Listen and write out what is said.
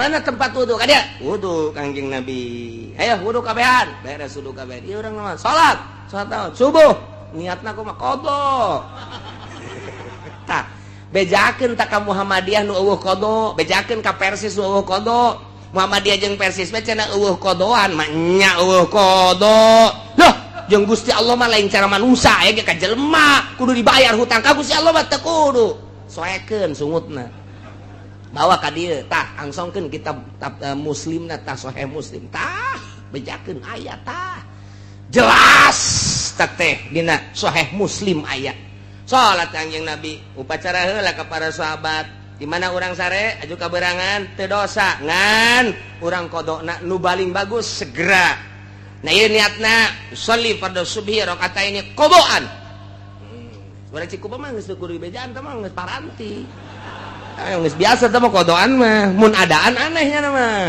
Mana tempat wudhu? Ka dia wudhu Kangjeng Nabi. Ayo wudhu kabehan, beres wudhu kabehan. Ieu urang mah salat, salat naon? Subuh. Niatna kumaha? Qadha. Tah, bejakeun tak ka Muhammadiyah nu euweuh qadha, bejakeun ka Persis nu euweuh qadha. Muhammadiyah jeung Persis mah cenah euweuh qadhaan, mah nya euweuh qadha. Loh, jeung Gusti Allah mah lain cara manusia ya ge ka jelema, kudu dibayar hutang ka Gusti Allah mah teu kudu. Soekeun sungutna. Bawa ka dieu tah, angsongkeun kitab Muslimna tah, Sahih Muslim tah, bejakeun aya tah. Jelas tah teh dina Sahih Muslim aya. Salat Kangjeng Nabi, upacara heula ka para sahabat. Di mana urang sare aju kaberangan teu dosa, ngan urang qadhana nu paling bagus segera. Nah, ieu niatna sholli fardhu subhi rakaataini qadhaan. Urang Cikupa mah geus teu kudu dibejaan teh mah geus paranti. Ayo geus biasa teh mah qadhaan mah, mun adaan anehnya mah.